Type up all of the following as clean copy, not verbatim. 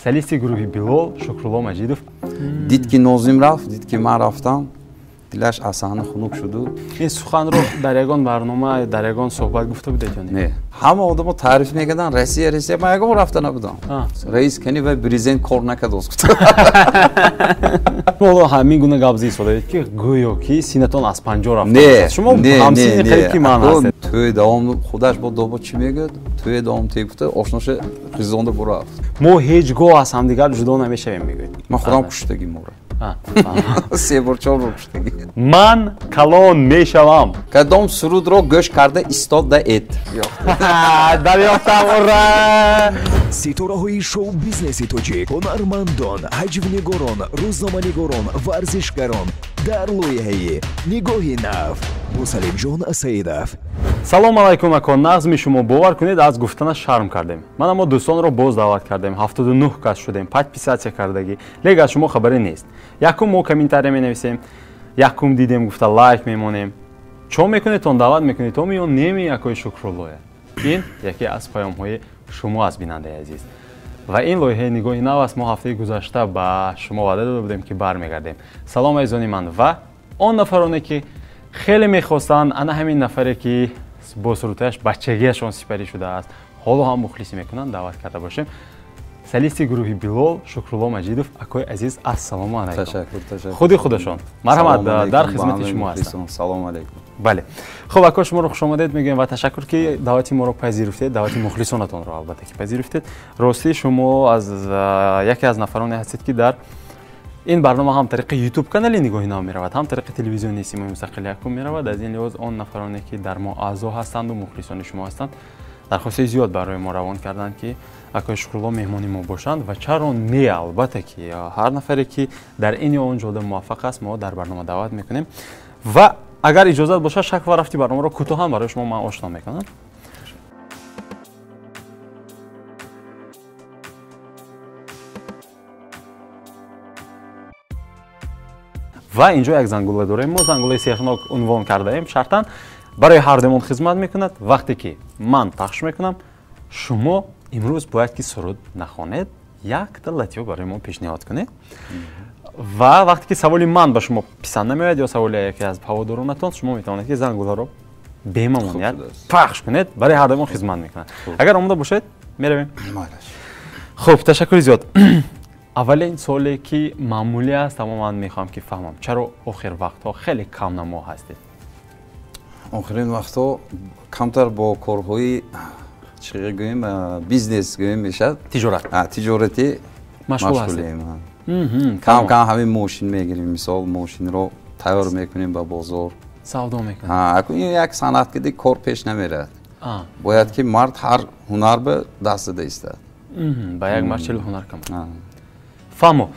Солисти гурӯҳи Билол Шукрулло Маҷидов. Дид ки Нозим рафт, дид ки ман рафтам, дилаш аз саҳна хунук шуду. Ин суханро дар ягон барнома, дар ягон суҳбат гуфта будед ё не? Не. Ҳама одамо таъриф мекарданд, Россия, Россия, ман ягон рафта набудам. Раис кани ва президент кор накард, оз гуфт. Ҳоло ҳамин гуна гап зид содаед ки гӯё ки синатон аз 50 рафта. Не, шумо ҳамсини қариб ки ман ҳастед. Тӯи давом худаш бо добо чӣ мегӯяд? Тӯи давом те гуфта ошноша хизонда бурафт. Мо ҳеҷ гоҳ аз ҳамдигар ҷудо намешавем, мегӯед. Ман худам куштагӣ мора. Се бор, чор бор куштагӣ. Ман калон мешавам. Кадом сурудро гӯш карда истодаед? Дарёфтам, ура! Ситораҳои шоу-бизнеси тоҷик, ҳунармандон, ҳаҷвнигорон, рӯзноманигорон, варзишгарон дар лоиҳаи Нигоҳи нав бо Салимҷон Саидов. Салом алайкум, ако, нағзми шумо? Бовар кунед, аз гуфтана шарм кардем. Ман аммо дӯстонро боз даъват кардем, 79 кас шудем, подписатсия кардагӣ, лек аз шумо хабаре нест. Якум мо комментария менависем, якум дидем гуфта лайк мемонем. Чо мекунедтон, даъват мекунедтон ё неми, акои Шукруллоя? Ин яке аз паёмҳои шумо аст, бинандаи азиз. Ва ин лоиҳаи Нигоҳи нав аст. Мо ҳафтаи гузашта ба шумо ваъда дода будем, ки бармегардем. Салом, азизони ман, ва он нафароне ки хеле мехостанд ана ҳамин нафаре ки бо сурудҳояш бачагиашон сипарӣ шудааст, ҳоло ҳам мухлисӣ мекунанд, даъват карда бошем. Солисти гурӯҳи Билол Шукрулло Маҷидов. Акои азиз, ассалому алайкум. Ташаккур, ташаккур. Худи худашон. Марҳамат, дар хизмати шумо ҳастам. Салому алайкум. Бале. Хуб, ако, шуморо хушомадед мегӯем ва ташаккур, ки даъвати моро пазируфтед, даъвати мухлисонатонро албатта ки пазируфтед. Ростӣ, шумо аз яке аз нафароне ҳастед, ки дар ин барнома ҳам тариқи ютуб канали Нигоҳи нав меравад, ҳам тариқи телевизиони Симои Мустақил якум меравад. Аз ин лиҳоз он нафароне ки дар мо аъзо ҳастанду мухлисони шумо ҳастанд, дархостҳои зиёд барои мо равон карданд, ки акои Шукрулло меҳмони мо бошанд. Ва чаро не, албатта ки ҳар нафаре ки дар ин ё он ҷода муваффақ аст, мо дар барнома даъват мекунем. Ва агар иҷозат бошад, шак ва рафти барномаро кӯтоҳам барои шумо ман ошно мекунам. Ва инҷо як зангула дорем, мо зангулаи сеҳрнок унвон кардаем, шартан барои ҳардуямон хизмат мекунад. Вақте ки ман пахш мекунам, шумо имрӯз бояд ки суруд нахонед, якта латифа барои мо пешниҳод кунед. Ва вақте ки саволи ман ба шумо писанд намеояд ё саволи яке аз ҳаводоронатон, шумо метавонед ки зангуларо бемамоният пахш кунед, барои ҳардуямон хизмат мекунад. Агар омода бошед, меравем. Хуб, ташаккури зиёд. Аввалин суоле ки маъмулӣ аст, аммо ман мехоҳам ки фаҳмам, чаро охир вақтҳо хеле камнамо ҳастед? Охирин вақтҳо камтар бо корҳои, чӣ гӯем, бизнес гӯем мешавад, тиҷорат, тиҷоратӣ машғулем. Кам кам ҳамин мошин мегирем, мисол мошинро тайёр мекунем, ба бозор савдо мекунем. Ин як санъат ки кор пеш намерад, бояд ки мард ҳар ҳунар ба даст зада истад. Ба як мард 40 ҳунар кам. Фаҳмо.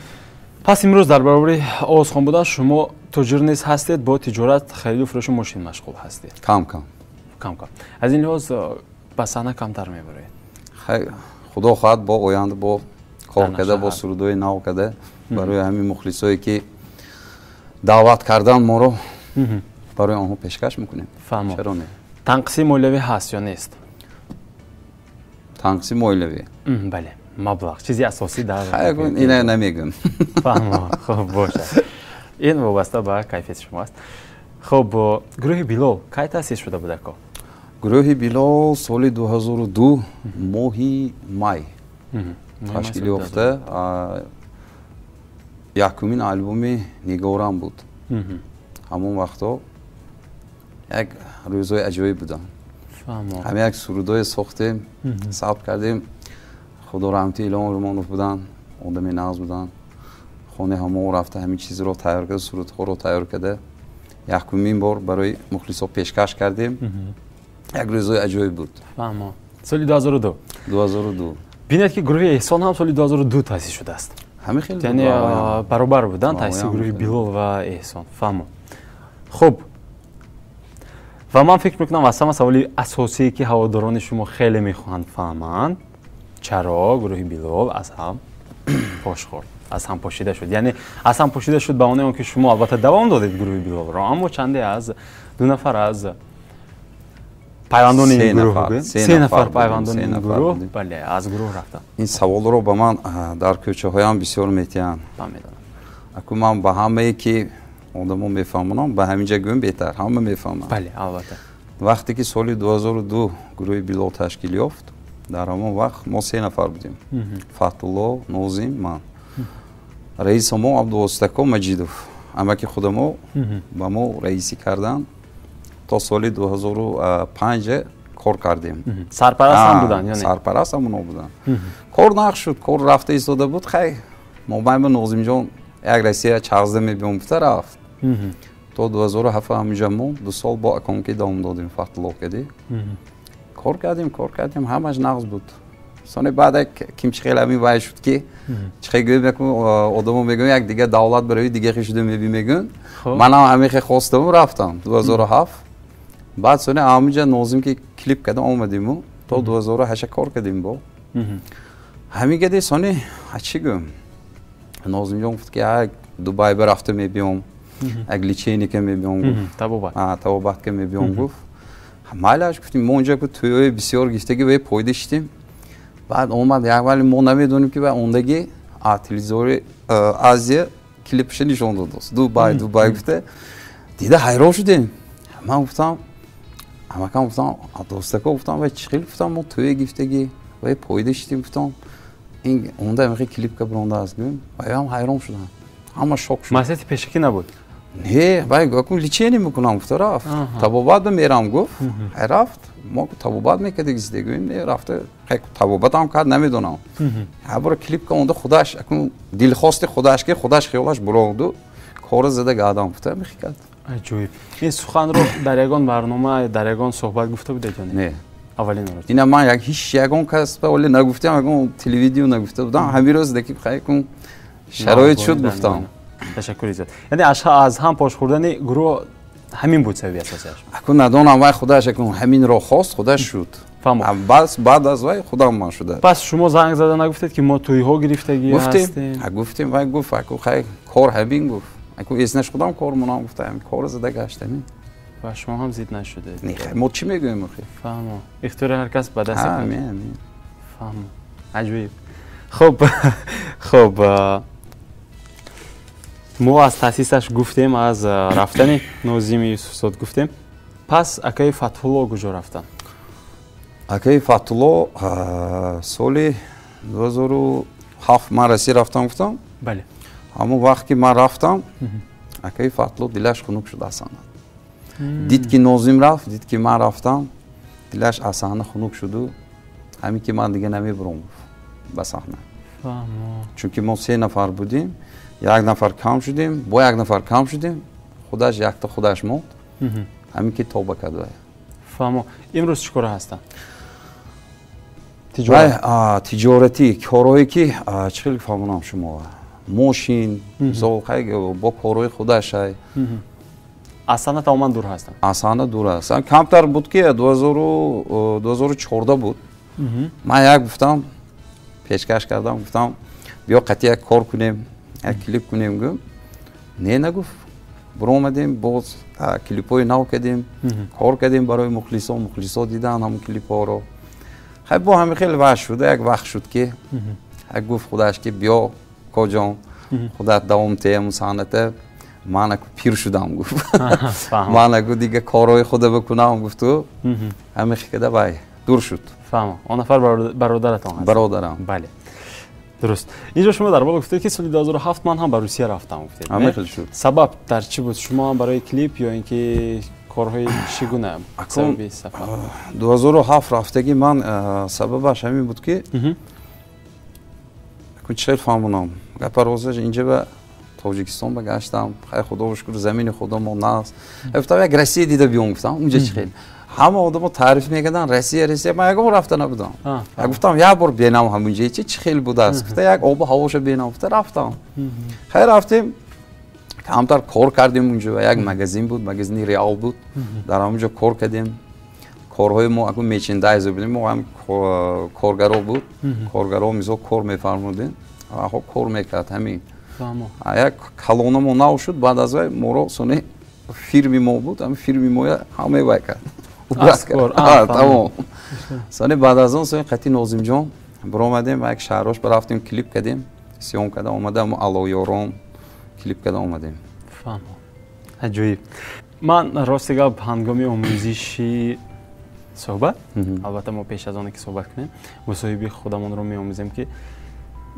Пас имрӯз дар баробари овозхон будан шумо тоҷир низ ҳастед, бо тиҷорат, хариду фурӯши мошин машғул ҳастед. Кам кам. Кам кам. Аз ин лиҳоз ба саҳна камтар мебароед. Худо хоҳад, бо оянда бо кор карда, бо сурудҳои нав карда, барои ҳамин мухлисое ки даъват кардан моро, барои онҳо пешкаш мекунем. Фаҳмо. Чаро не? Танқиси молиявӣ ҳаст ё нест? Танқиси молиявӣ? Бале, маблағ чизи асосӣ дар ина намегӯм. Фаҳмо, хуб бошад. Ин вобаста ба кайфияти шумо аст. Хуб, гурӯҳи Билол кай таъсис шуда буд, ако? Гурӯҳи Билол соли 2002 моҳи май ташкил ёфта, якумин албоми Нигорам буд. Ҳамон вақтҳо як рӯзҳои аҷоиб буданд. Ҳама як сурудҳое сохтем, сабт кардем. Худо раҳмати Илҳом Урмонов буданд, одами нағз буданд. Хонаи ҳамо рафта ҳамин чизро тайёр карда, сурудҳоро тайёр карда, якумин бор барои мухлисо пешкаш кардем. Як рӯзҳои аҷоиб буд. Фаҳмо. Соли 2002. 2002. Бинед ки гурӯҳи Эҳсон ҳам соли 2002 таъсис шудааст. Ҳамин хел. Яъне баробар буданд таъсиси гурӯҳи Билол ва Эҳсон. Фаҳмо. Хуб, ва ман фикр мекунам, аз ҳама саволи асосие ки ҳаводорони шумо хеле мехоҳанд фаҳманд, чаро гурӯҳи Билол аз ҳам пош хӯрд, аз ҳам пошида шуд? Яъне аз ҳам пошида шуд ба маънои он ки шумо албатта давом додед гурӯҳи Билолро, аммо чанде аз ду нафар аз Пайвандони ин гурӯҳ, се нафар пайвандони ин гурӯҳ, бале, аз гурӯҳ рафтанд. Ин саволро ба ман дар кӯчаҳоям бисёр метиҳанд. Аку ман ба ҳамае ки одамо мефаҳмонам, ба ҳамин ҷа гӯем беҳтар, ҳама мефаҳманд. Бале, албатта. Вақте ки соли 2002 гурӯҳи Билол ташкил ёфт, дар ҳамон вақт мо се нафар будем: Фатҳулло, Нозим, ман. Раиси мо Абдувосит ака Маҷидов, амаки худамо, ба мо раисӣ карданд. То соли 2005 кор кардем. Сарпараст ҳам буданд? Сарпараст ҳам оно буданд. Кор нағз шуд, кор рафта истода буд. Хай, мобайни Нозимҷон як Россия чағзда мебиём гуфта рафт. То 2007 ҳаминҷа мо 2 сол бо аконки давом додем, Фатҳулло кардӣ. Кор кардем, кор кардем, ҳамаш нағз буд. Сони баъд ким чи хел ҳамин вай шуд ки чихел гӯем, як одамо мегӯям, як дига давлат барои дига хел шуда меби мегӯн. Манам ҳамин хел хостаму рафтам 2007. Баъд сони ҳаминҷа Нозим ки клип кардам, омадиму то 2008 кор кардем бо ҳамин гади. Сони чӣ гӯм, Нозимҷон гуфт ки як Дубай барафта мебиём, як лечение ка мебиём гуфт, табобат ка мебиём гуфт. Майлаш гуфтим. Мо онҷа ку тӯйҳои бисёр гирифтаги ве пойда шидем. Баъд омад як, вале мо намедонем ки вай ондаги телевизори Азия клипша нишон додааст. Дубай, Дубай гуфта дида ҳайрон шудем. Ман гуфтам, амакам гуфтам, дӯстако гуфтам, вай чӣ хел, гуфтам, мо тӯя гирифтаги вай пойда шидем, гуфтам, ин онда мехе клипка бирондааст гӯем. Вайам ҳайрон шудам, ҳама шок шуд. Маслиҳати пешакӣ набуд? Не, вай лечение мекунам гуфта рафт, табобат мерам гуфт, рафт. Мо табобат мекардем, гӯем, не, рафта табобатам кард, намедонам. Ҳар бора клипка онда худаш дилхости худаш ки худаш хиёлаш буроду кора зада гадам гуфта мехи кард. Аҷоиб! Ин суханро дар ягон барнома, дар ягон суҳбат гуфта будед ё не? Аввалин маротиба. Ина ман як ҳеч ягон кас вале нагуфтам, ягон телевидио нагуфта будам. Ҳамин рӯз даки кун шароит шуд, гуфтам. Ташаккури зиёд. Яъне аз ҳам пош хӯрдани гурӯҳ ҳамин буд сабаби асосиаш? Акун надонам, вай худаш акун ҳаминро хост, худаш шуд. Бас баъд аз вай худам ман шуда. Пас шумо занг зада нагуфтед, ки мо тӯйҳо гирифтагӣ ҳастем? Гуфтем. Вай гуфт, аку хай, кор ҳамин гуфт, аку эснаш худам кор монам гуфта, ҳамин кор зада гаштамин. Ва шумо ҳам зид нашудед? Не, мо чӣ мегӯем охи? Фаҳмо, ихтиёри ҳар кас ба даст. Фаҳмо, аҷоиб. Хуб, хуб, мо аз таъсисаш гуфтем, аз рафтани Нозими Юсуфзод гуфтем. Пас акаи Фатҳулло куҷо рафтанд? Акаи Фатҳулло соли 2007 ман Россия рафтам, гуфтам. Бале. Ҳамон вақт ки ман рафтам, акаи Фатҳулло дилаш хунук шуд аз саҳна. Дид ки Нозим рафт, дид ки ман рафтам, дилаш аз саҳна хунук шуду ҳамин ки ман дига намебурам гуфт ба саҳна, чунки мо се нафар будем, як нафар кам шудем, бо як нафар кам шудем, худаш якта худаш монд. Ҳамин ки тоба кард вай. Фаҳмо. Имрӯз чӣ кора ҳастанд? Тиҷоратӣ корҳое ки чӣ хел фаҳмонам шумо, мошин, мисол, бо корҳои худашай. Аз саҳна тамоман дур ҳастанд? Аз саҳна дур аст. Камтар буд ки 2014 буд, ман як гуфтам, пешкаш кардам, гуфтам, биё қатъи як кор кунем, як клип кунем гӯм. Не, нагуфт. Биромадем, боз клипҳои нав кардем, кор кардем барои мухлисо, мухлисо дидан ҳамон клипҳоро. Хай, бо ҳамин хеле вақт шуда, як вақт шуд ки як гуфт худаш ки биё, коҷон, худат давом теему саҳната, ман аку пир шудам гуфт, ман аку дига корҳои худа бикунам гуфту ҳамин хикада вай дур шуд. Фаҳмо. Он нафар бародаратон ҳаст? Бародарам. Бале, дуруст. Инҷо шумо дар боло гуфтед, ки соли 2007 ман ҳам ба Русия рафтам, гуфтед. Ҳамин хел шуд. Сабаб дар чӣ буд? Шумо ҳам барои клип ё ин ки корҳои чӣ гуна сабаби сафар? 2007 рафтагӣ ман сабабаш ҳамин буд ки чӣ хел фаҳмонам гапа, розаш инҷа ба Тоҷикистон ба гаштам. Хай, худоро шукр, замини худомо наст. Гуфтам, як Россия дида биём, гуфтам, унҷа чӣ хел ҳама одамо таъриф мекарданд, Россия, Россия, ман ягон рафта набудам. Гуфтам, як бор бенам ҳамунҷа чи хел будааст, гуфта, як обу ҳавоша бенам гуфта рафтам. Хай, рафтем, камтар кор кардем унҷо. Як магазин буд, магазини Реал буд, дар ҳамунҷо кор кардем. Корҳои мо аку мерчендайзер будем, мо ҳам коргаро буд, коргаро мисол кор мефармудем, кор мекард ҳамин. Як калонамо нав шуд, баъд аз вай моро сони фирми мо буд, ҳамин фирми моя ҳамаи вай кард. Тамом. Сони баъд аз он сони қати Нозимҷон баромадем, як шаҳрош рафтем, клип кардем, съём карда омадам, Аллоёрон клип карда омадем. Фаҳмо. Аҷоиб. Ман рости гап ҳангоми омӯзиши суҳбат, албатта мо пеш аз оне ки суҳбат кунем, мусоҳиби худамонро меомӯзем ки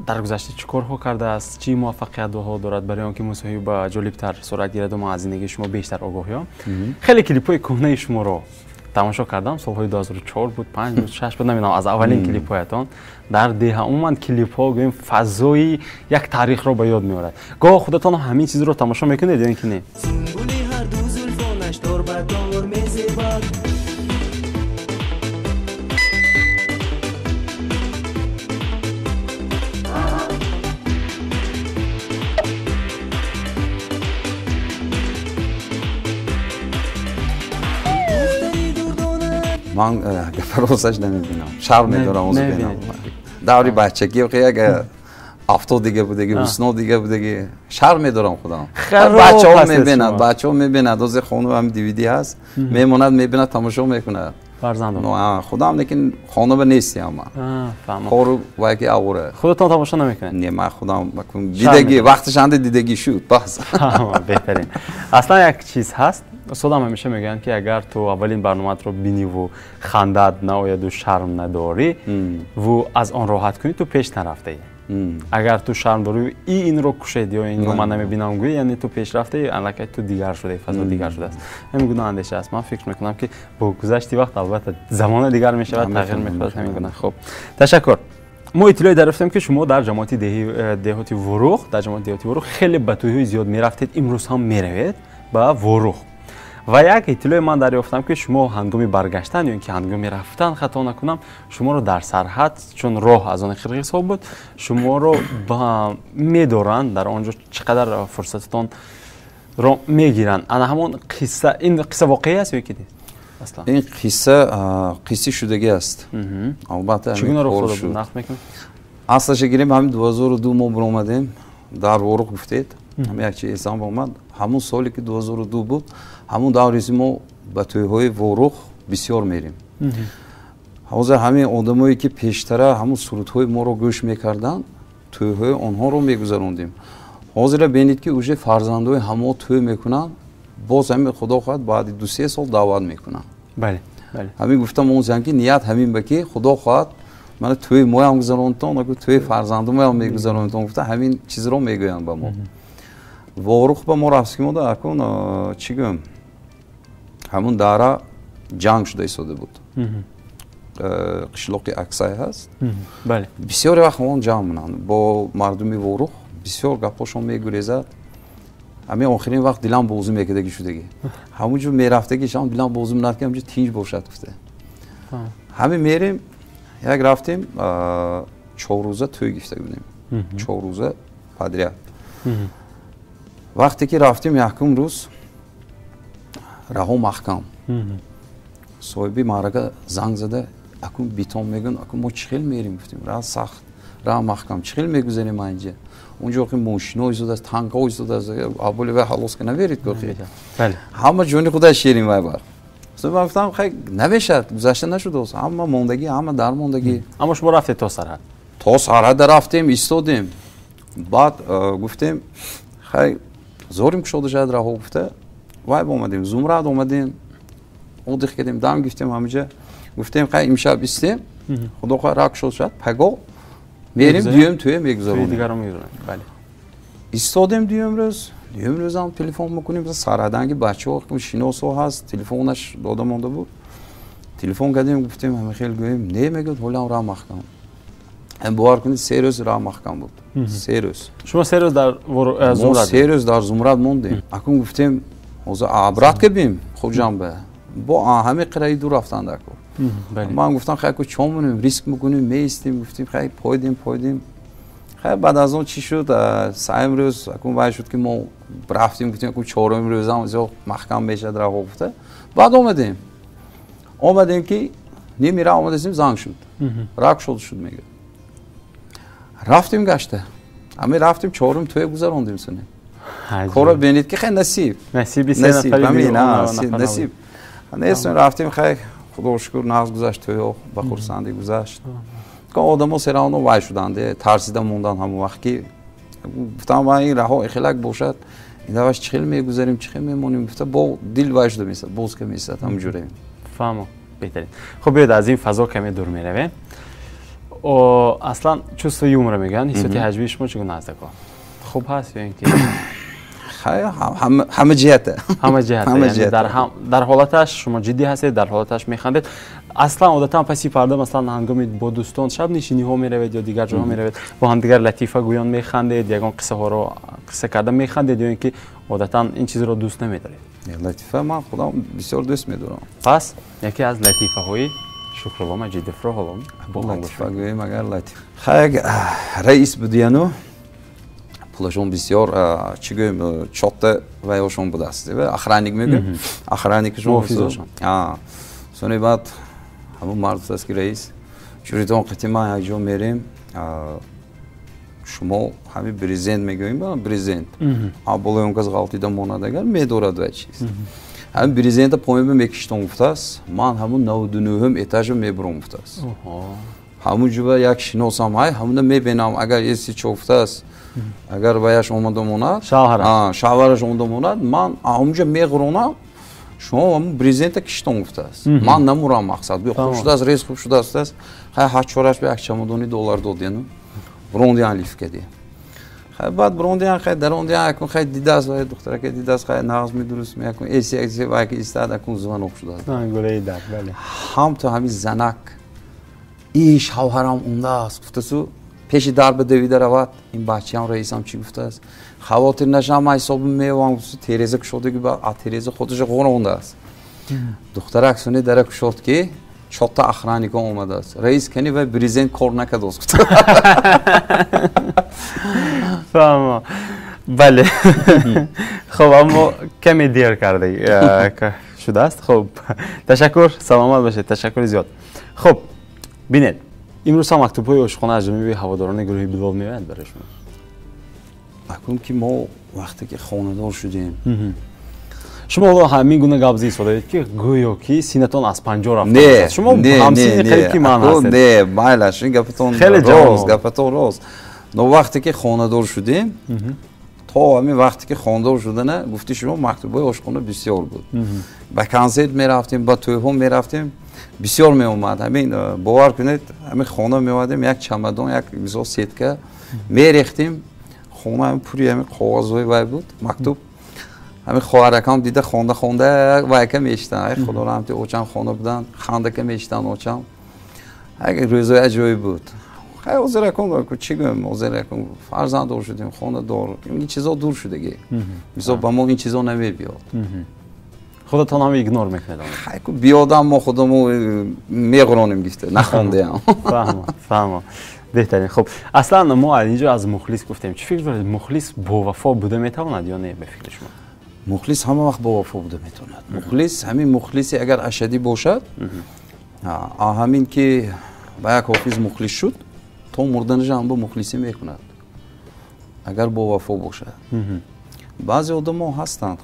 дар гузашта чӣ корҳо кардааст, чӣ муваффақиятҳо дорад, барои он ки мусоҳиба ҷолибтар сурат гирад ва ман аз зиндагии шумо бештар огоҳ ёбам. Хеле клипҳои кӯҳнаи шуморо тамошо кардам, солҳои 2004 буд, 5 буд, 6 буд, намедонам, аз аввалин клипҳоятон дар деҳа. Умуман клипҳо гӯем фазои як таърихро ба ёд меорад. Гоҳ худатон ҳамин чизро тамошо мекунед ё ин ки не? Ман гапа росташ намебинам, шарм медорам озу бинам. Даври бачагӣ як авто дига будаги, ҳусно дига будаги, шарм медорам худам. Бачаҳо мебинад, бачаҳо мебинад, озе хона ҳам DVD ҳаст, мемонад, мебинад, тамошо мекунад. Фарзандон. Худам лекин хона ба нестиам ман. Кору вайки авора. Худатон тамошо намекунед? Не, ман худам дидаги, вақташ анда дидаги шуд, бас. Беҳтарин. Аслан як чиз ҳаст. Устодам ҳамеша мегӯянд ки агар ту аввалин барномаатро биниву хандат наояду шарм надорӣ ву аз он роҳат кунӣ, ту пеш нарафтаӣ. Агар ту шарм дорӣ и инро кушед ё инро ман намебинам гӯӣ, яъне ту пеш рафтаӣ, аллакай ту дигар шудаӣ, фазо дигар шудааст. Ҳамин гуна андеша аст. Ман фикр мекунам ки бо гузашти вақт албатта замона дигар мешавад, тағйир мехӯрад, ҳамин гуна. Хуб, ташаккур. Мо иттилоъ дарёфтем ки шумо дар ҷамоати деҳоти Ворух, дар ҷамоати деҳоти Ворух хеле ба тӯйҳои зиёд мерафтед, имрӯз ҳам меравед ба Ворух. Ва як иттилои ман дарёфтам ки шумо ҳангоми баргаштан ё ин ки ҳангоми рафтан, хато накунам, шуморо дар сарҳад, чун роҳ аз он қирғизҳо буд, шуморо медоранд, дар он ҷо чӣ қадар фурсататонро мегиранд. Ана ҳамон қисса, ин қисса воқеӣ аст ё ки нест? Аслан ин қисса қисси шудагӣ аст. Албатта чӣ гуна рух дода буд? Нақл мекунед? Аслаша гирем, ҳамин 2002 мо баромадем, дар Ворух гуфтед, ҳамин як чи эсам омад. Ҳамун соле ки 2002 буд, ҳамун давризи мо ба тӯйҳои Ворух бисёр мерем. Ҳозир ҳамин одамое ки пештара ҳамун сурудҳои моро гӯш мекарданд, тӯйҳои онҳоро мегузарондем. Ҳозира бинед ки уже фарзандои ҳамо тӯй мекунанд, боз ҳамин худо хоҳад баъди 2-3 сол даъват мекунанд. Ҳамин гуфтам он зан ки ният ҳамин ба ки худо хоҳад мана тӯи моям гузаронтон, тӯи фарзанду моям мегузаронтон гуфта ҳамин чизро мегӯянд ба мо. Ворух ба мо рафт ки мода акун чӣ гӯям, ҳамун дара ҷанг шуда истода буд. Қишлоқи Аксай ҳаст. Бисёре вақт он ҷамъ монанд бо мардуми Ворух, бисёр гапҳошон мегурезад. Ҳамин охирин вақт дилам бозӣ мекардаги шудаги. Ҳамун ҷо мерафтаги шам дилам бозӣ менад ки ҳамун ҷо тинҷ бошад гуфта. Ҳамин мерем, як рафтем, 4 рӯза тӯй гирифта будем. 4 рӯза подряд. Вақте ки рафтем якум рӯз раҳо маҳкам. Соҳиби маърака занг зада, акун битон мегӯянд, акун мо чӣ хел мерем гуфтем, раҳ сахт, раҳ маҳкам, чӣ хел мегузарем инҷа? Унҷо охи мошино истодааст, танкҳо истодааст, аболи вай ҳалос ка наверид охи. Ҳама ҷони худаш шерин вай бар. Ман гуфтам, хай намешавад, гузашта нашудааст, ҳама мондагӣ, ҳама дармондагӣ. Аммо шумо рафтед то сарҳад? То сарҳада рафтем, истодем. Баъд гуфтем, хай зорим кушода шавад раҳо гуфта, вай омадем, Зумрад омадем, отдых кардем, дам гирифтем ҳаминҷа. Гуфтем, хай имшаб истем, худо хоҳад раҳ кушода шавад, пагоҳ мерем, дуюм тӯя мегузаронем. Истодем дуюм рӯз, дуюм рӯзам телефон мекунем, сарҳаданги бачаҳо шиносо ҳаст, телефонаш дода монда буд. Телефон кардем, гуфтем, ҳамин хел гӯем, не мегӯяд, ҳолам раҳ маҳкам. Бовар кунед, 3 рӯз раҳ маҳкам буд. 3 рӯз. Шумо 3 рӯз дар Зумрад? Мо 3 рӯз дар Зумрад мондем. Акун гуфтем, ҳозир обрат кардем Хуҷанба. Бо ҳамин қираи дур рафтанд аку. Ман гуфтам, хай аку чо монем, риск мекунем, меистем, гуфтем, хай пойдем, пойдем. Хай баъд аз он чӣ шуд, сеюм рӯз акун вай шуд ки мо рафтем, гуфтем, акун чорум рӯзам зиёд маҳкам мешавад раҳо гуфта. Баъд омадем. Омадем ки ними раҳ омадасем, занг шуд. Раҳ кушода шуд мегӯяд. Рафтем гашта. Ҳамин рафтем чорум тӯя гузарондем суне. Корро бинед ки хай насиб. Насиби се нафари насиб. Нест, рафтем, хай, худо шукр, нағз гузашт, тӯйҳо ба хурсандӣ гузашт. Одамо всё равно вай шуданд, тарсида монданд. Ҳамон вақт ки гуфтам, ва ин раҳо ихелак бошад, ин даваш чӣ хел мегузарем, чӣ хел мемонем, гуфта, бо дил вай шуда месад, боз ка месад, ҳамҷурем. Фаҳмо, беҳтарин. Хуб, биёед, аз ин фазо каме дур меравем. Аслан чувство юмора мегӯянд, ҳиссиёти ҳаҷвии шумо чӣ гуна аст, ако? Хуб ҳаст ё ин ки? Ҳама ҷиҳата. Ҳама ҷиҳата. Дар ҳолаташ шумо ҷиддӣ ҳастед, дар ҳолаташ механдед. Аслан одатан паси парда, масалан, ҳангоми бо дӯстон шабнишиниҳо меравед ё дигар ҷоҳо меравед, бо ҳамдигар латифа гӯён механдед, ягон қиссаҳоро қисса карда механдед ё ин ки одатан ин чизро дӯст намедоред? Латифа ман худам бисёр дӯст медорам. Пас яке аз латифаҳои Шукрулло Маҷидовро ҳоло бо латифа гӯем. Агар латиф, хай, раис будияну пулашон бисёр, чӣ гӯем, чотта вайошон будааст, охранник мегӯем, охранникашон. Сони баъд ҳамун мард гуфтааст, ки раис, чуритон қити ман як ҷо мерем, шумо ҳамин брезент мегӯем, брезент болои он кас ғалтида монад, агар медорад вай чиз, ҳамин брезента поёнба мекиштон, гуфтааст, ман ҳамун 99-ум этажа мебурам, гуфтааст, ҳамун ҷуба як шиносам ҳай, ҳамуна мебинам, агар еси чо, гуфтааст, агар ваяш омада монад, шавҳараш омада монад, ман ҳамунҷа меғуронам, шумо ҳамун брезента киштон, гуфтааст, ман намурам. Мақсад хуб шудааст, рез хуб шудааст, гуфтааст. Хай, ҳачораш ба як чамодони доллар додену бурондиан, лифт кади. Хай, баъд бурондиан, хай, дарондиан, акун, хай, дидааст, вай духтарака дидааст, хай, нағз медуруст, акун эси эси вай ки истад, акун звонок шудааст. Ҳам то ҳамин занак и шавҳарам умдааст, гуфтасу, пеши дарба давида равад. Ин бачаам, раисам чӣ гуфтааст? Хавотир нашам, ман ҳисобим меёвам. Тереза кушодаги, а тереза худашо ғорондааст. Духтарак суни дара кушод, ки чотта охранника омадааст. Раис кани, вай брезент кор накардост. Фаҳмо, бале. Хуб, аммо каме дер карда шудааст. Хуб, ташаккур, саломат бошед, ташаккури зиёд. Хуб, бинед, имрӯз ҳам мактубҳои ошиқона аз ҷониби ҳаводорони гурӯҳи Билол меояд барои шумо? Акун ки мо вақте ки хонадор шудем. Шумо ҳоло ҳамин гуна гап зистодаед, ки гӯё ки синатон аз 50 рафта. Шумо ҳамсини қариб ки ман ҳастед. Не, майлаш, ин гапатон рост, гапатон рост, но вақте ки хонадор шудем, то ҳамин вақте ки хонадор шудана, гуфти шумо, мактубҳои ошиқона бисёр буд. Ба консерт мерафтем, ба тӯйҳо мерафтем, бисёр меомад. Ҳамин, бовар кунед, ҳамин хона меомадем, як чамадон, як, мисол, сетка мерехтем, хона пури ҳамин коғазҳои вай буд, мактуб. Ҳамин хоҳаракам дида, хонда хонда вайка мешитанд. Ай, худо раҳмати, очам хона буданд, хандака мешитанд очам. Рӯзои аҷоиб буд. Хай, ҳозир акун чӣ гӯем, ҳозир акун фарзанддор шудем, хонадор, ин чизо дур шудагӣ, мисол, ба мо ин чизо намебиёд. Худатон ҳам игнор мекунед? Хай, ку биёдам, мо худамо меғуронем, гифта нахондаам. Фаҳмо, фаҳмо, беҳтарин. Хуб, аслан мо аз инҷо аз мухлис гуфтем. Чӣ фикр доред, мухлис бовафо буда метавонад ё не, ба фикри шумо? Мухлис ҳама вақт бовафо буда метавонад. Мухлис, ҳамин мухлисе агар ашадӣ бошад, ҳамин ки ба як ҳофиз мухлис шуд, то мурданаша ҳам бо мухлисӣ мекунад, агар бовафо бошад. Баъзе одамо ҳастанд,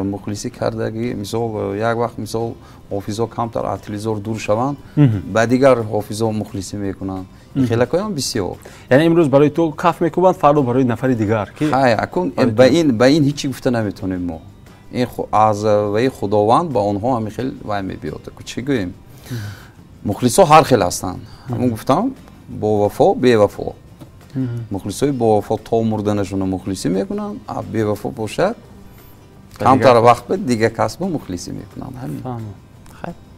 мухлисӣ кардагӣ, мисол, як вақт, мисол, ҳофизо камтар аз телевизор дур шаванд, ба дигар ҳофизо мухлисӣ мекунанд. Хелакоям бисёр. Яъне имрӯз барои ту каф мекӯбанд, фардо барои нафари дигар. Ки хай, акун ба ин ҳечи гуфта наметавонем мо. Ин аз ваи Худованд ба онҳо ҳамин хел вай мебиёд. Чӣ гӯем, мухлисо ҳар хел ҳастанд. Ҳамун гуфтам, бовафо, бевафо. Мухлисои бовафо то мурданашона мухлисӣ мекунанд, а бевафо бошад, камтар вақт ба дига касбо мухлисӣ мекунанд, ҳамин.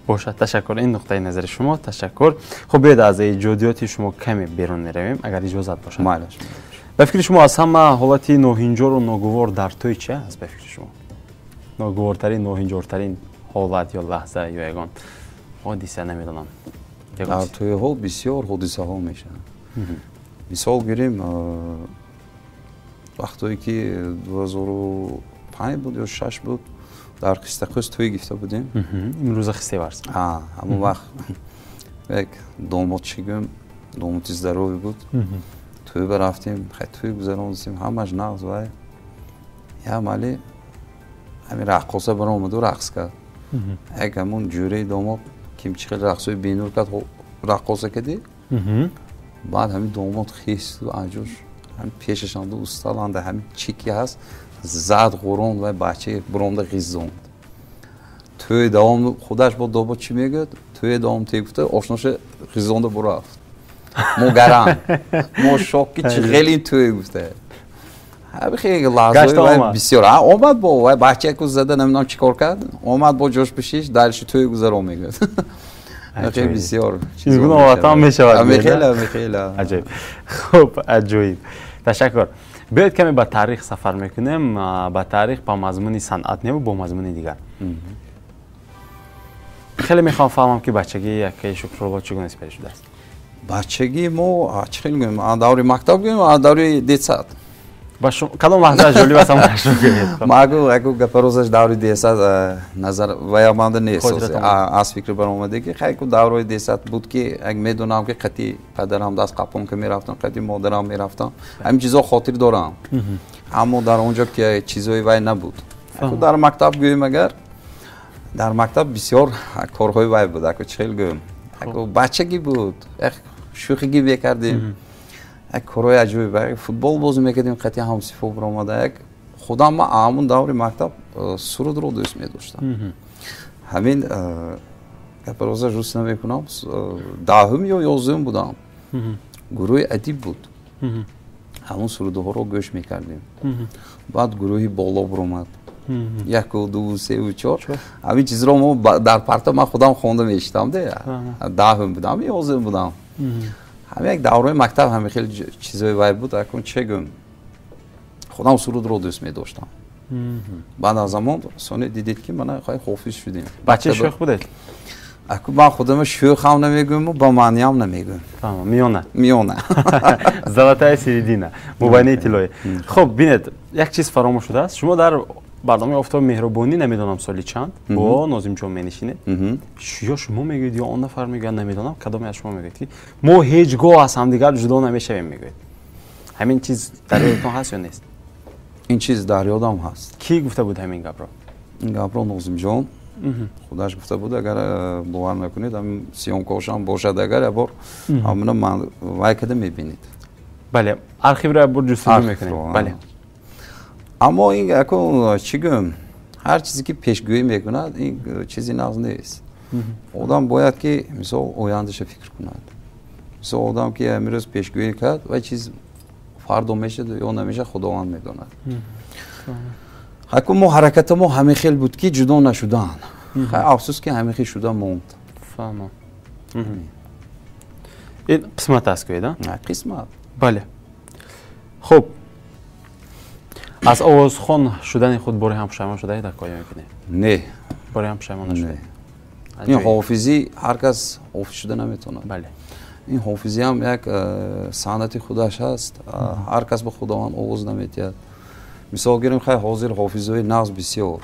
Бошад, ташаккур, ин нуқтаи назари шумо, ташаккур. Хуб, биёед, аз эҷодиёти шумо каме берун меравем, агар иҷозат бошад. Майлаш. Ба фикри шумо, аз ҳама ҳолати ноҳинҷору ногувор дар тӯй чи аст? Ба фикри шумо, ногувортарин, ноҳинҷортарин ҳолат ё лаҳза ё ягон ҳодиса, намедонам. Дар тӯйҳо бисёр ҳодисаҳо мешаванд. Мисол гирем, вақтое ки 2005 буд ё 6 буд, дар Қистақӯз тӯй гирифта будем. Имрӯза Хистеварз. Ҳамон вақт як домод, чӣ гӯем, домоди здоровый буд. Тӯй ба рафтем, хай, тӯй гузарондем, ҳамаш нағз. Вай ямали ҳамин раққоса баромаду рақс кард. Як ҳамун ҷӯраи домод ким чӣ хел рақсои бенур кард, раққоса кардӣ. Баъд ҳамин домод хесту аҷош ҳамин пешашанду усталанда ҳамин чӣ ки ҳаст зад ғурон ва бачаи буромда ғизонд. Тӯи давом худаш бо добо чӣ мегӯяд? Тӯи давом те гуфта ошноша ғизонда бурафт. Мо гаран. Мо шок ки чӣ хеле ин тӯй гуфта. Ҳами хеле лаҳзаҳои бисёр. Омад бо вай бачаку зада намедонам чӣ кор кард. Омад бо ҷош бишиш, дальше тӯй гузарон мегӯяд. Хеле бисёр. Чизгуна ҳолатам мешавад. Хеле, хеле. Аҷоиб. Хуб, аҷоиб. Ташаккур. Биёед каме ба таърих сафар мекунем, ба таърих ба мазмуни санъат не, бо мазмуни дигар. Хеле мехоҳам фаҳмам ки бачагии якаи Шукрулло чӣ гуна сипарӣ шудааст. Бачагии мо чӣ хел гӯем, даври мактаб гӯем, даври детсад. Кадом лаҳза ҷолиб аст, ҳамон шурӯъ кунед. Магу аку гапарозаш даври детсад назар вая манда нест. Аз фикр баромаде ки хай ку даврои детсад буд ки як медонам ки қати падарам даст қапон ки мерафтам, қати модарам мерафтам. Ҳамин чизо хотир дорам. Аммо дар он ҷо ки чизои вай набуд. Аку дар мактаб гӯем агар дар мактаб бисёр корҳои вай буд, аку чӣ хел гӯем. Аку бачагӣ буд, як шӯхигӣ мекардем. Як корҳои аҷоиб, футбол бозӣ мекардем, қати ҳамсифо баромада. Як худам ман ҳамун даври мактаб сурудро дӯст медоштам. Ҳамин гапароза ҷуст намекунам, 10-ум ё 11-ум будам. Гурӯҳи адиб буд. Ҳамун сурудҳоро гӯш мекардем. Баъд гурӯҳи боло баромад. 1, 2, 3, 4. Ҳамин чизро мо дар парта ман худам хонда мешитам, 10-ум будам, 11-ум будам. Ҳамин як давраи мактаб ҳамин хеле чизои вай буд, акун чӣ гӯм. Худам сурудро дӯст медоштам. Баъд аз замон сони дидед ки мана хай ҳофиз шудем. Бачаи шӯх будед? Аку ман худам шӯх ҳам намегӯям, ба маъниам намегӯям. Фаҳмам, миёна. Миёна. Золотая середина, мубайнаи тиллоӣ. Хуб, бинед, як чиз фаромӯш шудааст. Шумо дар барномаи офтоби меҳрубонӣ намедонам соли чанд бо Нозимҷон менишинед. Ё шумо мегӯед, ё он нафар мегӯяд, намедонам кадоме аз шумо мегӯед ки мо ҳеҷ гоҳ аз ҳамдигар ҷудо намешавем мегӯед. Ҳамин чиз дар ёдатон ҳаст ё нест? Ин чиз дар ёдам ҳаст. Кӣ гуфта буд ҳамин гапро? Ин гапро Нозимҷон худаш гуфта буд, агар бовар накунед, ҳамин съёмкаошам бошад, агар як бор ҳамина ман вай када мебинед. Бале, архивро як бор ҷустуҷӯ мекунем. Бале. Аммо ин аку чӣ гӯем, ҳар чизе ки пешгӯӣ мекунад, ин чизи нағз нест. Одам бояд ки мисол ояндаша фикр кунад. Мисол одам ки имрӯз пешгӯӣ кард, вай чиз фардо мешавад ё намешавад, Худованд медонад. Аку мо ҳаракати мо ҳамин хел буд ки ҷудо нашудан. Хай афсӯс ки ҳамин хел шуда монд. Фаҳмам. Ин қисмат аст гӯед, а? Қисмат. Бале. Хуб, аз овозхон шудани худ боре ҳам пушаймон шудаед, акоя мекунед? Не. Боре ҳам пушаймон нашудаед? Ин ҳофизӣ ҳар кас ҳофиз шуда наметавонад. Бале. Ин ҳофизӣ ҳам як санъати худаш ҳаст. Ҳар кас ба Худованд овоз наметиҳад. Мисол гирем, хай ҳозир ҳофизҳои нағз бисёр.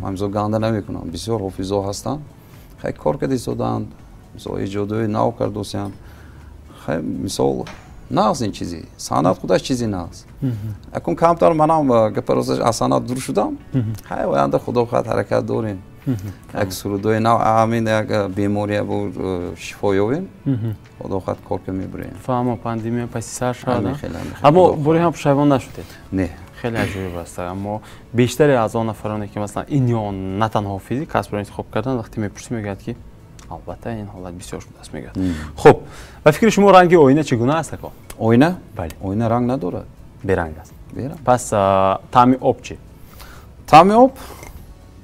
Ман мисол ганда намекунам, бисёр ҳофизҳо ҳастанд. Хай кор карда истодаанд, мисол эҷодҳои нав кардосиянд. Хай мисол нағз ин чизи. Санъат худаш чизи нағз. Акун камтар манам гапарозаш аз санъат дур шудам. Хай оянда Худо хоҳад ҳаракат дорем. Як сурудҳои нав, ҳамин як бемория бу шифо ёбем. Худо хоҳад кор ка мебурем. Фаҳмо, пандемия паси сар шуд. Аммо боре ҳам пушаймон нашудед? Не. Хеле аҷоиб аст. Аммо бештаре аз он нафароне ки масалан ин ё он на танҳо физик касбро интихоб карданд, вақте мепурсӣ мегӯяд ки албатта ин ҳолат бисёр шудааст мегӯяд. Хуб, ба фикри шумо ранги оина чӣ гуна аст ако? Оина? Бале. Оина ранг надорад. Беранг аст. Беранг. Пас таъми об чӣ? Таъми об?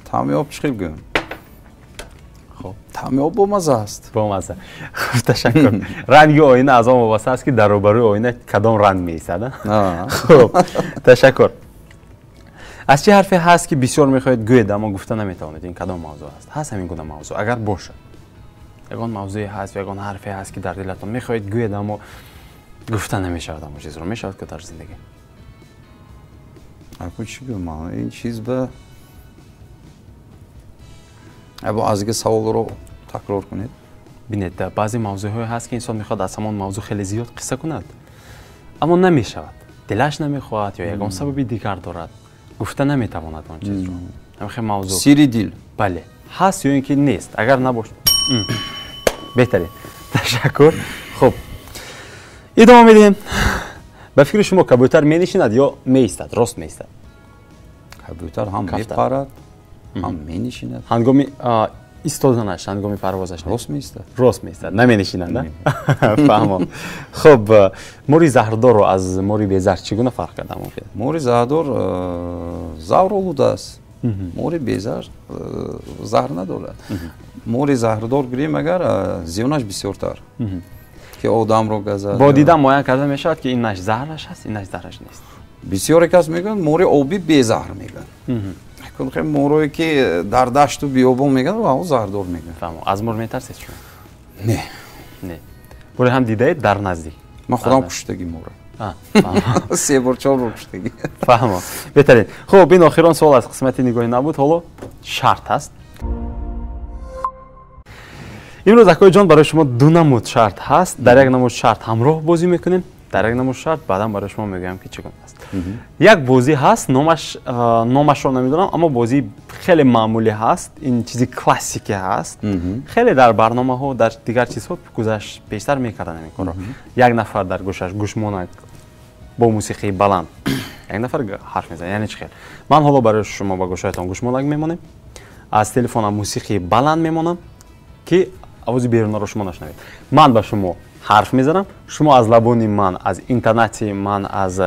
Таъми об чӣ хел гӯем? Хуб. Таъми об бомаза аст. Бомаза. Хуб, ташаккур. Ранги оина аз он вобаста аст ки дар рӯбарӯи оина кадом ранг меистад, а? Хуб, ташаккур. Аз чӣ ҳарфе ҳаст ки бисёр мехоҳед гӯед, аммо гуфта наметавонед? Ин кадом мавзӯъ аст? Ҳаст ҳамин гуна мавзӯъ? Агар бошад, ягон мавзӯе ҳаст, ягон ҳарфе ҳаст ки дар дилатон мехоҳед гӯед, аммо гуфта намешавад, ҳамон чизро мешавад ки дар зиндагӣ? Аку чӣ гӯям, ин чиз ба або аз дига саволро такрор кунед. Бинед, баъзе мавзӯъҳое ҳаст ки инсон мехоҳад аз ҳамон мавзӯъ хеле зиёд қисса кунад, аммо намешавад, дилаш намехоҳад ё ягон сабаби дигар дорад, гуфта наметавонад он чизро. Ҳамин хел мавзӯъ. Сири дил. Бале. Ҳаст ё ин ки нест? Агар набошад, беҳтарин. Ташаккур. Хуб, идома медиҳем. Ба фикри шумо кабӯтар менишинад ё меистад? Рост меистад? Кабӯтар ҳам мепарад, ҳам менишинад. Ҳангоми истоданаш, ҳангоми парвозаш рост меистад. Рост меистад, наменишинад, на? Фаҳмом. Хуб, мори заҳрдорро аз мори безаҳр чӣ гуна фарқ кардан мумкин? Мори заҳрдор заҳролуд аст. Мори безаҳр заҳр надорад. Мори заҳрдор гирем агар, зиёнаш бисёртар, ки одамро газад. Бо дидан муайян карда мешавад, ки инаш заҳраш ҳаст, инаш заҳраш нест. Бисёре кас мегӯянд мори обӣ безаҳр мегӯянд. Морое ки дар дашту биёбон мегӯянд, ва заҳрдор мегӯянд. Фаҳмо. Аз мор метарсед шумо? Не. Не. Боре ҳам дидаед дар наздик? Ман худам куштагӣ мора. Се бор, чор бор куштагӣ. Фаҳмо. Беҳтарин. Хуб, ин охирон суол аз қисмати нигоҳи нав буд. Ҳоло шарт аст. Имрӯз, акои ҷон, барои шумо ду намуд шарт ҳаст. Дар як намуд шарт ҳамроҳ бозӣ мекунем, дар як намуд шарт баъдан барои шумо мегӯям, ки чӣ гуна аст. Як бозӣ ҳаст, номашро намедонам, аммо бозии хеле маъмулӣ ҳаст, ин чизи классикӣ ҳаст. Хеле дар барномаҳо, дар дигар чизҳо гузашт бештар мекарданд ин корро. Як нафар дар гӯшаш гӯшмонак бо мусиқии баланд, як нафар ҳарф мезанад. Яъне чӣ хел? Ман ҳоло барои шумо ба гӯшҳоятон гӯшмонак мемонем, аз телефонам мусиқии баланд мемонам, ки овози берунаро шумо нашунавед. Ман ба шумо ҳарф мезанам, шумо аз лабони ман, аз интонатсияи ман, аз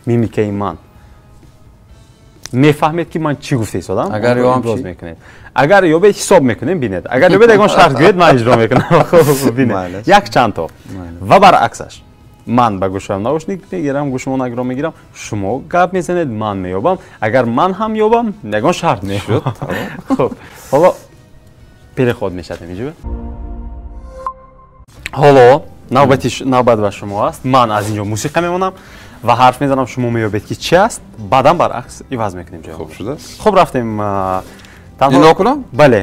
мимикаи ман мефаҳмед, ки ман чӣ гуфта истодам. Агар ёбам чӣ? Мекунед. Агар ёбед, ҳисоб мекунем, бинед. Агар ёбед, ягон шарт гӯед, ман иҷро мекунам. Хуб, бинед, як чандто. Ва баръаксаш, ман ба гӯшам наушник мегирам, гӯшмонакро мегирам, шумо гап мезанед, ман меёбам. Агар ман ҳам ёбам, ягон шарт меёбам. Хуб, ҳоло переход мешавем инҷо. Ҳоло навбат ба шумо аст. Ман аз инҷо мусиқа мемонам ва ҳарф мезанам, шумо меёбед, ки чи аст. Баъдан баръакс иваз мекунем ҷои. Хуб шудааст. Хуб, рафтем. Нигоҳ кунам? Бале,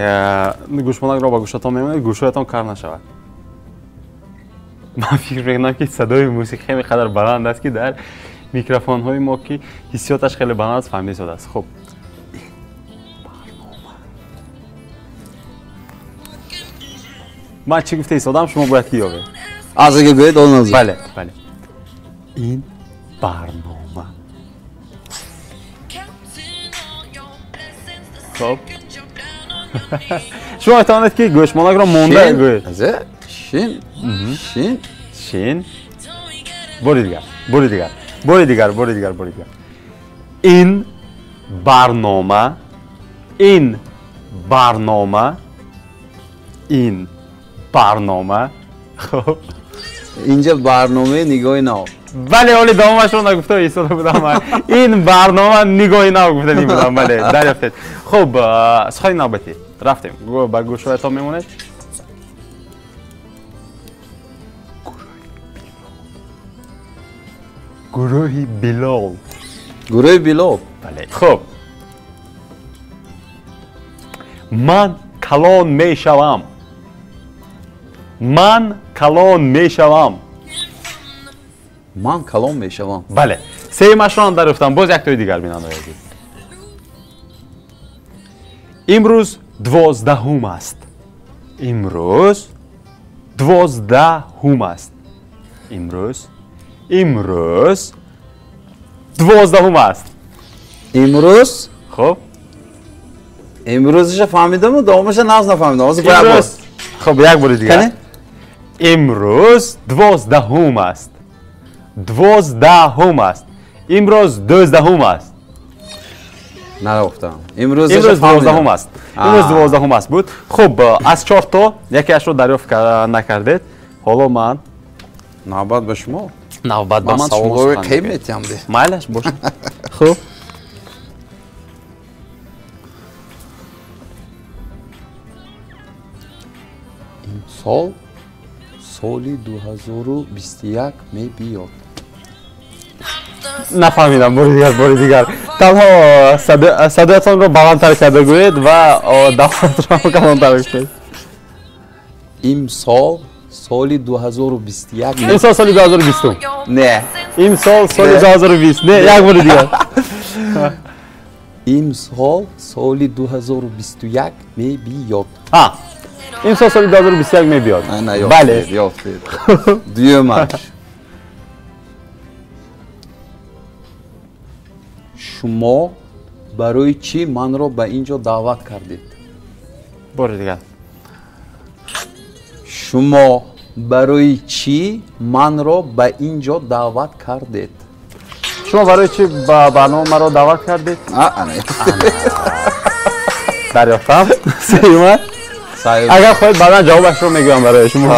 гӯшмонакро ба гӯшатон мемонед, гӯшҳоятон кар нашавад. Ман фикр мекунам, ки садои мусиқӣ хеле қадар баланд аст, ки дар микрофонҳои мо, ки ҳиссиёташ хеле баланд аст, фаҳмида истодааст. Хуб, ман чӣ гуфта истодам, шумо бояд ки ёбед. Аз ага гӯед, он Бале, бале. Ин барнома. Хуб, шумо метавонед, ки гӯшмонакро монда гӯед. Шин, шин. Шин. Бори дигар, бори дигар, бори дигар, бори дигар, бори дигар. Ин барнома, ин барнома, ин барнома. Хуб. Инҷа барномаи нигоҳи нав. Бале, оли давомашро нагуфта истода будам. Ин барнома нигоҳи нав гуфтани будам. Бале, дарёфтед. Хуб, сухани навбатӣ, рафтем. Ба гӯшҳоятон мемонед. Гурӯҳи Билол. Гурӯҳи Билол. Бале. Хуб, ман калон мешавам, ман калон мешавам. Ман калон мешавам. Бале, сеюмашро ҳам дарёфтам. Боз яктои дигар, бинандаи азиз. Имрӯз 12-ум аст. Имрӯз 12-ум аст. Имрӯз 12-ум аст. Имрӯз. Хуб. Имрӯзаша фаҳмидаму давомаша нағз нафаҳмидам. Имрӯз. Хуб, як бори дигар. Имрӯз 12-ум аст. 12-ум аст. Имрӯз 12-ум аст. Нарафтам. Имрӯз 12-ум аст. Имрӯз 12-ум аст буд. Хуб, аз чорто якеашро дарёфт накардед. Ҳоло ман Навбат ба шумо. Навбат ба ман. Саволҳои қим метиҳам. Майлаш бошад. Хуб, имсол соли 2021 мебиёд. Нафаҳмидам. Бори дигар, бори дигар. Танҳо садоятонро баландтар карда гӯед ва давлатро калонтар кунед. Имсол соли 2021. Имсол соли 2020. Не. Имсол соли 2020. Не, як бори дигар. Имсол соли 2021 мебиёд. Имсол соли 2021 мебиёд. Бале. Ёфтед. Дуюмаш. Шумо барои чӣ манро ба ин ҷо даъват кардед? Бори дигар. Шумо барои чӣ манро ба ин ҷо даъват кардед? Шумо барои чӣ ба барнома маро даъват кардед? Дарёфтам. Сеюма. Агар хоҳед баъдан ҷавобашро мегӯям барои шумо.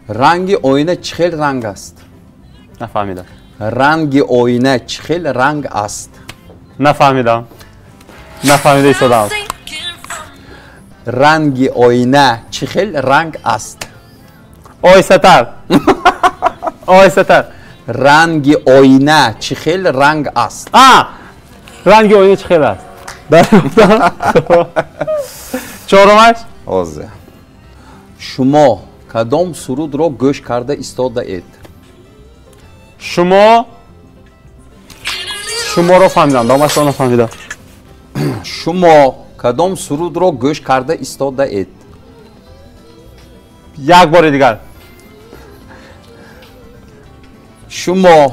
Ранги оина чӣ хел ранг аст? Нафаҳмидам. Ранги оина чӣ хел ранг аст? Нафаҳмидам. Нафаҳмида истодам. Ранги оина чӣ хел ранг аст? Оҳистатар. Оҳистатар. Ранги оина чӣ хел ранг аст? Ранги оина чӣ хел аст? Дарёфтам. Чорумаш? Ҳозир. Шумо кадом сурудро гӯш карда истодаед? Шумо шуморо фаҳмидам, домашро нафаҳмидам. Шумо кадом сурудро гӯш карда истодаед? Як бори дигар. Шумо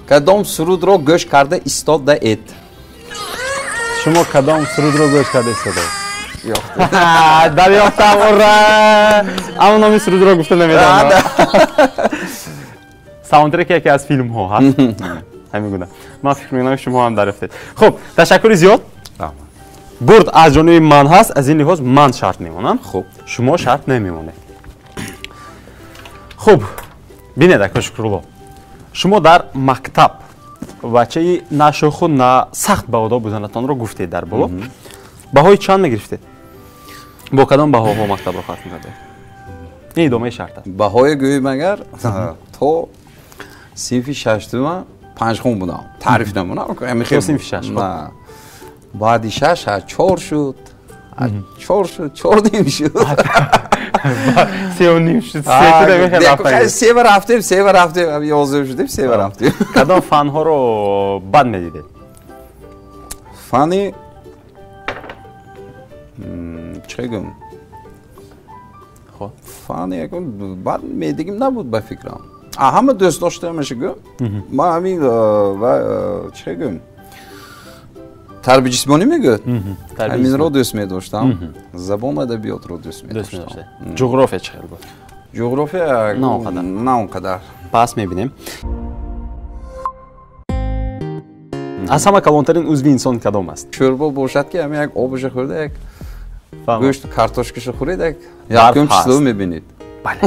кадом сурудро гӯш карда истодаед? Шумо кадом сурудро гӯш карда истодаед? Дарёфтам, ура! Аммо номи сурудро гуфта намедонам. Саундтрек яке аз филмҳо ҳаст. Ҳамин гуна. Ман фикр мекунам шумо ҳам дарёфтед. Хуб, ташаккури зиёд. Бурд аз ҷониби ман ҳаст, аз ин лиҳоз ман шарт мемонам. Хуб, шумо шарт намемонед. Хуб, бинед, ака Шукрулло. Шумо дар мактаб бачаи на шӯху на сахт ба одоб буданатонро гуфтед дар боло. Баҳои чанд мегирифтед? Бо кадом баҳоҳо мактабро хатм кардед? Ин идомаи шарт аст. Баҳое гӯем агар то синфи шаштума панҷхун будам. Таъриф намонам. То синфи шаш. Баъди шаш чор шуд. Чор шуд, чор ним шуд. Сеу ним шуд. Сева рафтем, сева рафтем, ёздаҳ шудем, сева рафтем. Кадом фанҳоро бад медидед? Фани чӣ гӯм? Фани ягон бад медигим набуд ба фикрам. Ҳама дӯст доштамаша гӯм. Ман ҳамин чӣ гӯм? Тарби ҷисмонӣ мегӯяд? Ҳаминро дӯст медоштам. Забон адабиётро дӯст медоштам. Ҷуғрофия чӣ хел буд? Ҷуғрофия на он қадар. Пас мебинем. Аз ҳама калонтарин узви инсон кадом аст? Шӯрбо бошад ки ҳамин як обаша хӯрда, як гӯшту картошкаша хӯред, як якум число мебинед. Бале.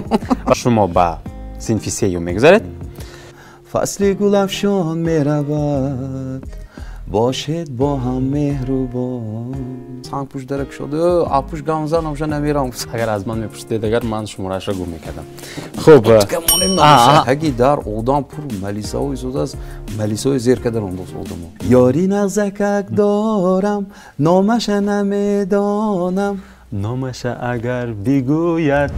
Шумо ба синфи сеюм мегузаред. Фасли гулафшон меравад, бошед бо ҳам меҳрубон. Сангпӯш дарак шуд, апӯш гамзан амша намерам. Агар аз ман мепурсидед, агар ман шумораашро гум мекардам. Хуб, аги дар одам пур малисаҳо истодааст, малисаҳои зер кардан ондост одамо. Ёри нағзакак дорам, номаша намедонам. Номаша агар бигӯяд.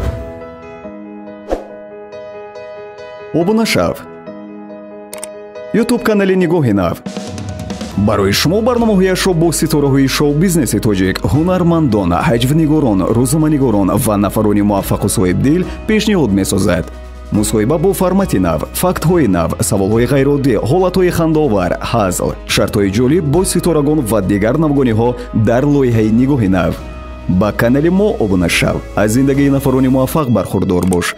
Обуна шав. Ютуб канали Нигоҳи нав. Барои шумо барномаҳояшро бо ситораҳои шоу-бизнеси тоҷик, ҳунармандон, ҳаҷвнигорон, рӯзноманигорон ва нафарони муваффақу соҳибдил пешниҳод месозад. Мусоҳиба бо формати нав, фактҳои нав, саволҳои ғайроддӣ, ҳолатҳои хандаовар, ҳазл, шартҳои ҷолиб бо ситорагон ва дигар навгониҳо дар лоиҳаи Нигоҳи нав. Ба канали мо обуна шав, аз зиндагии нафарони муваффақ бархурдор бош.